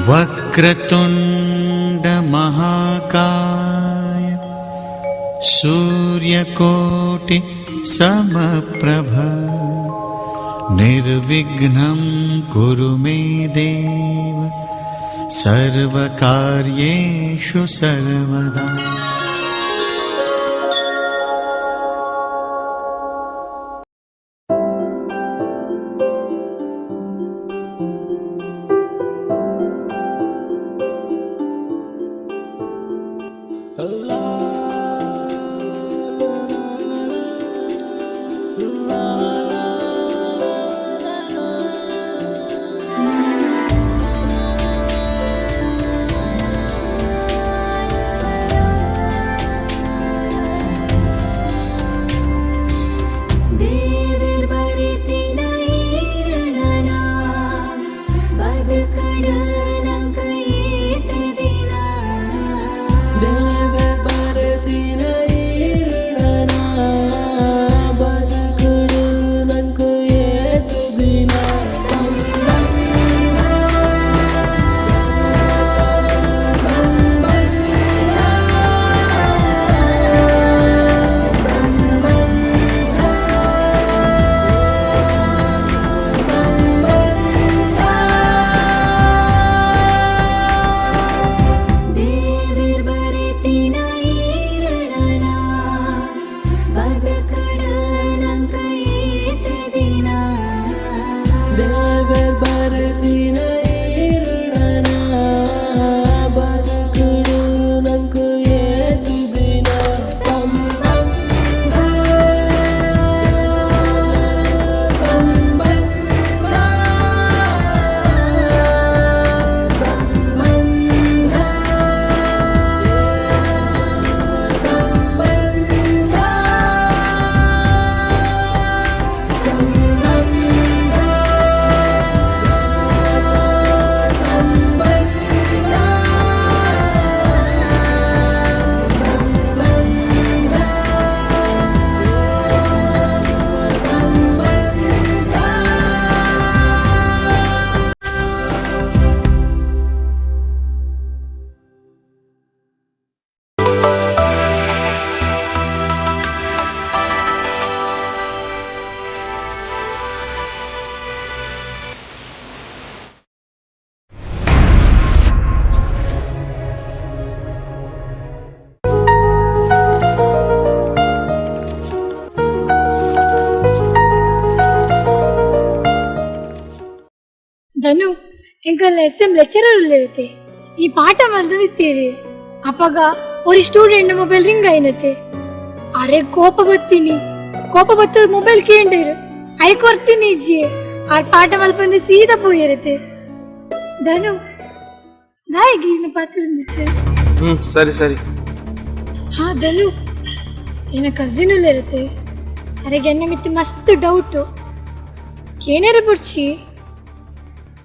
वक्रतुण्ड महाकाय सूर्यकोटि समप्रभ निर्विघ्नं कुरु मे देव सर्वकार्येषु सर्वदा। ದೇವೆರ್ ಬರೆತಿನ ಈರಣನ ಬದುಕಡ್ ನಂಕ್ ಏತ್ ದಿನ. ದೇವೆರ್ ಬರೆತಿನ ಈರಣನ ಬದುಕುಡು ನಂಕ್ ಏತ್ ದಿನ. ಸಂಬಂಧ ಸಂಬಂಧ ಸಂಬಂಧ ಸಂಬಂಧ. ದೇವೆರ್ ಬರೆತಿನ ಈರಣನ ಬದುಕಡ್ ನಂಕ್ ಏತ್ ದಿನ. ದೇವೆರ್ ಬರೆತಿನ ಈರಣನ ಬದುಕುಡು ನಂಕ್ ಏತ್ ದಿನ. ಸಂಬಂಧ ಸಂಬಂಧ ಸಂಬಂಧ ಸಂಬಂಧ ಸಂಬಂಧ ಸಂಬಂಧ ಸಂಬಂಧ ಸಂಬಂಧ. ಧನು, ಎಂಕಲ್ನ ಎಸ್ ಎಂ ಲೆಕ್ಚರರ್ ಉಲ್ಲೇರುತ್ತೆ. ಈ ಪಾಠ ಮಲ್ತದಿತ್ತೀರಿ. ಅಪ್ಪಗ ஒரு ಸ್ಟೂಡೆಂಟ್ ಮೊಬೈಲ್ ರಿಂಗ್ ಆಯ್ನತೆ. ಅರೆ ಕೋಪ ಬತ್ತೀನಿ, ಕೋಪ ಬತ್ತದ ಮೊಬೈಲ್ ಕೇಂಡಿರು I ಕೊರ್ತೀನಿ ಇಜ್ಜಿ. ಆರ್ ಪಾಠ ಮಲ್ಪಂದು ಸೀದಾ ಪೋಯಿರುತ್ತೆ. ಧನು, ದಾಯಿಗೆ ಇನ್ನು ಪಾತ್ರ. ಹ್ಮ್, ಸರಿ ಸರಿ. ಹಾ ಧನು, ಏನ ಕಸಿನ್ ಇರುತ್ತೆ. ಅರೆಗೆ ಎನ್ನ ಮಿತ್ತಿ ಮಸ್ತ್ ಡೌಟು. ಕೇನೇರೆ ಬುಡ್ಚಿ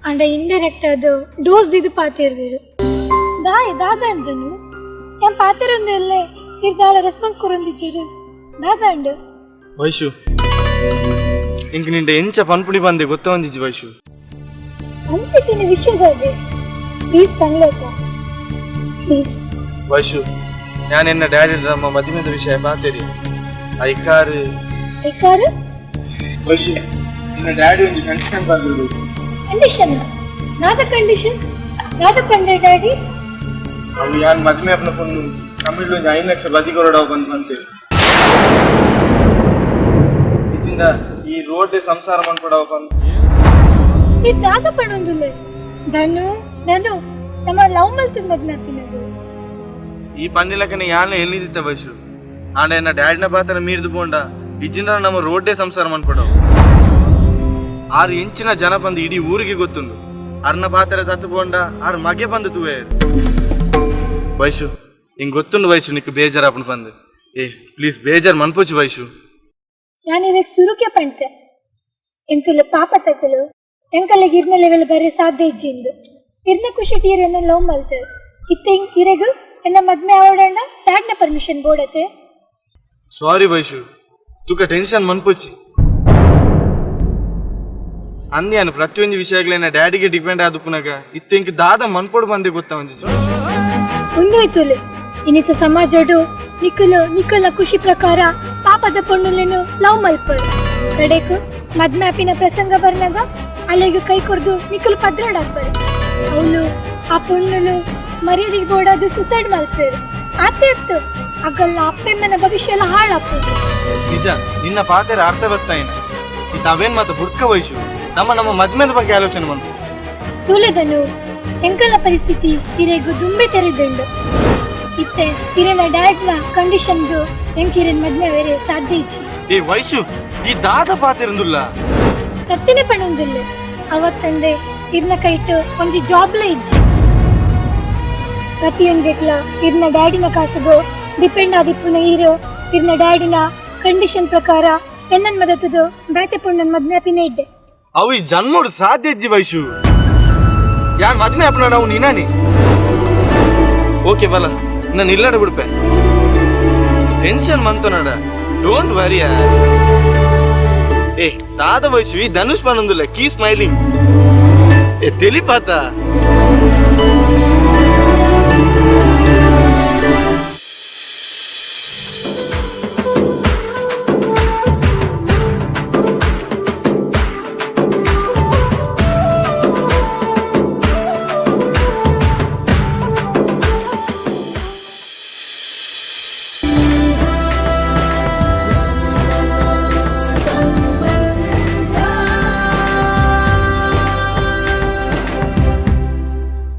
ಅಂಡ ಇಂಡೈರೆಕ್ಟ್ ಅದು ಡೋಸ್ ದಿದು ಪಾತಿರ್ವೇರು. ದಾಯೆ ದಾದಾಂಡನು ಏನ್ ಪಾತಿರೊಂದು ಎಲ್ಲೆ ಇರ್ದಾಳ ರೆಸ್ಪಾನ್ಸ್ ಕೊರೊಂದಿಜ್ಜರು ದಾದಾಂಡು. ವೈಶು, ಇಂಕ್ ನಿಂಡೆ ಎಂಚ ಪನ್ಪುಣಿ ಬಂದೆ ಗೊತ್ತೊಂದಿಜ್ಜಿ ವೈಶು. ಅಂಚಿತ್ತಿನ ವಿಷಯದಾಗೆ ಪ್ಲೀಸ್ ಪನ್ಲೇತ, ಪ್ಲೀಸ್. ವೈಶು, ನಾನು ಎನ್ನ ಡ್ಯಾಡಿ ನಮ್ಮ ಮದುವೆದ ವಿಷಯ ಪಾತೇರಿ ಐಕಾರು. ಐಕಾರು? ವೈಶು, ನಿನ್ನ ಡ್ಯಾಡಿ ಒಂದು ಕಂಡೀಷನ್ ಬಂದಿರು. ಕಂಡೀಷನ್? ದಾದ ಕಂಡೀಷನ್? ದಾದ ಪಂಡೆ ಡ್ಯಾಡಿ? ಅವು ಯಾನ್ ಮದುವೆ ಅಪ್ನ ಪೊಣ್ಣು ತಮಿಳು ಒಂಜಿ 5 ಲಕ್ಷ ಬದಿ ಕೊರಡವ ಬಂದು ಬಂತೆ. ಇಜಿಂದ ಈ ರೋಡ್ ಸಂಸಾರ ಮನ್ಪಡವ ಬಂದು. ಈ ದಾದ ಪಣೊಂದುಲ್ಲೆ ಧನು? ಧನು, ನಮ್ಮ ಲವ್ ಮಲ್ತದ ಮದ್ನಾತಿನದು. ಈ ಪನ್ನಿಲಕನೆ ಯಾನ್ ಎಲ್ಲಿದಿತ್ತ ವಯಸ್ಸು ಆಂಡ ಎನ್ನ ಡ್ಯಾಡಿನ ಪಾತ್ರ ಮೀರ್ದು ಪೋಂಡ ಇಜ್ಜಿನ ನಮ್ಮ ರೋಡ್ಡೇ ಸಂಸಾರ ಮನ್ಪಡವು. ಆರು ಇಂಚಿನ ಜನ ಬಂದು ಇಡೀ ಊರಿಗೆ ಗೊತ್ತುಂಡು. ಅರ್ನ ಪಾತ್ರ ತತ್ತು ಪೋಂಡ ಆರು ಮಗೆ ಬಂದು ತೂವೆ. ವಯಸ್ಸು ಹಿಂಗ್ ಗೊತ್ತುಂಡು ವಯಸ್ಸು, ನಿಕ್ ಬೇಜಾರಾಪುಂಡು ಬಂದು. ಏ ಪ್ಲೀಸ್, ಬೇಜಾರ್ ಮನ್ಪೊಚ್ಚು ವಯಸ್ಸು. ಯಾನ್ ಇರೆಗ್ ಸುರುಕೆ ಪಂತೆ, ಎಂಕುಲು ಪಾಪ ತಕಲು, ಎಂಕಲೆಗ್ ಇರ್ನ ಲೆವೆಲ್ ಬರೆ ಸಾಧ್ಯ ಇಜ್ಜಿಂದು. ಇರ್ನ ಖುಷಿ ಟೀರ್ ಎನ್ನ ಲವ್ ಮಲ್ತರ್. ಇತ್ತೆ ಇರೆಗ್ ಎನ್ನ ಮದ್ಮೆ ಆವಡಂಡ ಡ್ಯಾಡ್ನ ಪರ್ಮಿಷನ್ ಬೋಡತೆ. ಸಾರಿ ವೈಶು, ತುಕ ಟೆನ್ಷನ್ ಮನ್ಪೊಚ್ಚಿ. ಅಂದ್ಯಾನು ಪ್ರತಿಯೊಂದು ವಿಷಯಗಳನ್ನ ಡ್ಯಾಡಿಗೆ ಡಿಪೆಂಡ್ ಆದುಪ್ಪುನಾಗ ಇತ್ತೆ ಇಂಕ್ ದಾದ ಮನ್ಪೊಡು ಬಂದೆ ಗೊತ್ತಾ ಒಂಜಿ. ಒಂದು ಇನ್ನಿತ ಸಮಾಜಡು ನಿಕ್ಕಲು ನಿಕ್ಕಲ ಖುಷಿ ಪ್ರಕಾರ ಪಾಪದ ಪೊಣ್ಣುಲೇನು ಲವ್ ಮಲ್ಪರು. ಕಡೆಕು ಮದ್ಮೆ ಆಪಿನ ಪ್ರಸಂಗ ಬರ್ನಾಗ ಅಲ್ಲಿಗೆ ಕೈ ಕೊರ್ದು ನಿಕ್ಕಲು ಪದ್ರಾಡಾಕ್ಬರು. ಅವಳು ಆ ಪೊಣ್ಣುಲು ಮರ್ಯಾದೆಗೆ ಬೋಡಾದು ಸುಸೈಡ್ ಮಲ್ಪರು. ಆತೆ ಅತ್ತು, ಅಗಲ್ಲ ಅಪ್ಪೆಮ್ಮನ ಭವಿಷ್ಯ ಎಲ್ಲ ಹಾಳಾಗ್ತದೆ. ನಿಜ, ನಿನ್ನ ಪಾತೆರ ಅರ್ಥ ಬರ್ತಾಯಿನ. ಇತ್ತ ಅವೇನ್ ಮಾತ ಬುಡ್ಕ ವಯಸ್ಸು, ನಮ್ಮ ನಮ್ಮ ಮದ್ಮೆದ ಬಗ್ಗೆ ಆಲೋಚನೆ ಬಂತು. ತುಲೆದನು, ಎಂಕಲ ಪರಿಸ್ಥಿತಿ ಹಿರೇಗು ದುಂಬೆ ತೆರೆದುಂಡು. ಇತ್ತೆ ಹಿರೇನ ಡ್ಯಾಡ್ನ ಕಂಡೀಷನ್ಗೂ ಎಂಕಿರೇನ್ ಮದ್ಮೆ ಬೇರೆ ಸಾಧ್ಯ ಇಚ್ಚಿ. ಏ ವಯಸ್ಸು, ಈ ದಾದ ಪಾತೆರಂದುಲ್ಲ. ಸತ್ತಿನ ಪಣೊಂದುಲ್ಲೆ. ಅವತ್ತಂದೆ ಇರ್ನ ಕೈಟ್ ಒಂಜಿ ಜಾಬ್ಲ ಇಜ್ಜಿ. ಪ್ರತಿಯೊಂಜೆಕ್ಲ ಇರ್ನ ಡ್ಯಾಡಿನ ಕಾಸುಗು ಡಿಪೆಂಡ್ ಆದಿಪ್ಪುನ ಹೀರೋ ಇರ್ನ ಡ್ಯಾಡಿನ ಕಂಡೀಷನ್ ಪ್ರಕಾರ ಎನ್ನನ್ ಮದತದು ಬೇತೆ ಪುಣ್ಣನ್ ಮದ್ಮೆ ಆಪಿನ ಇಡ್ಡೆ. ಅವು ಈ ಜನ್ಮೋಡು ಸಾಧ್ಯ ಇಜ್ಜಿ ವಯಸ್ಸು. ಯಾನ್ ಮದ್ಮೆ ಅಪ್ಪನ ನಾವು ನೀನಾನಿ. ಓಕೆ ಬಲ, ನಾನು ಇಲ್ಲಡ ಬಿಡ್ಪೆ. ಟೆನ್ಷನ್ ಮಂತು ನಡ, don't worry. ಏ ದಾದ ವಯಸ್ಸು, ಈ ಧನುಷ್ ಪನೊಂದುಲ್ಲ, ಕೀ ಸ್ಮೈಲಿಂಗ್. ಏ ತಿಳಿಪಾತ.